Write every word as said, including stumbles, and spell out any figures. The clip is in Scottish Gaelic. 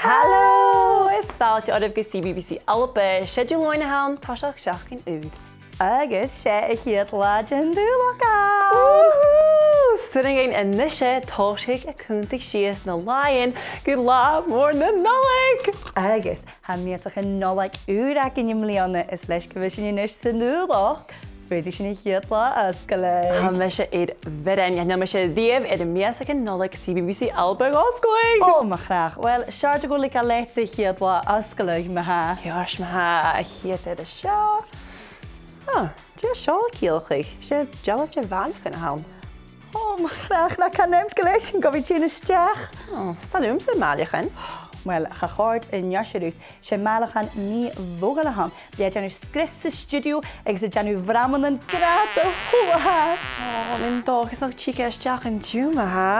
Halò! Is fàilte oirbh gu CBBC ALBA. 'S e Diluain a th' ann, toiseach seachdain ùr. Agus 's e a' chiad latha den Dùbhlachd a th' ann. Woohoo! 'S urrainn dhuinn a-nise tòiseachadh a' cunntadh sìos na làithean gu latha mòr na Nollaig. Agus tha mìosachan Nollaig ùra againn am-bliadhna, is leis gu bheil sinn a-nis san Dùbhlachd, faodaidh sinn a' chiad latha fhosgladh. Tha mise air bhioran, chan eil mise a-riamh air mìosachan Nollaig CBBC ALBA fhosgladh. Ò, mo chreach. Uill, 's fheàrr dhomh leigeil leatsa a' chiad latha fhosgladh, ma-thà. Ceart ma-thà, a' chiad fhear an seo. Ah, dè tha seo a' ciallachadh? 'S e dealbh de bhàillchean a th' ann. Ò, mo chreach, nach can àm gu leis an gum bi thu a' tighinn a-steach. Ò, 's toil leamsa bàillchean. Uill, cha chòrd an fhear seo riut. 'S e màileachan mì-mhodhail a th' ann. Bidh e a' dèanamh sgrios san stiùidio agus a' dèanamh bhraman grànda a h-uile h-àite. Ò, tha mi an dòchas nach tig e a-steach an-diugh, ma-thà.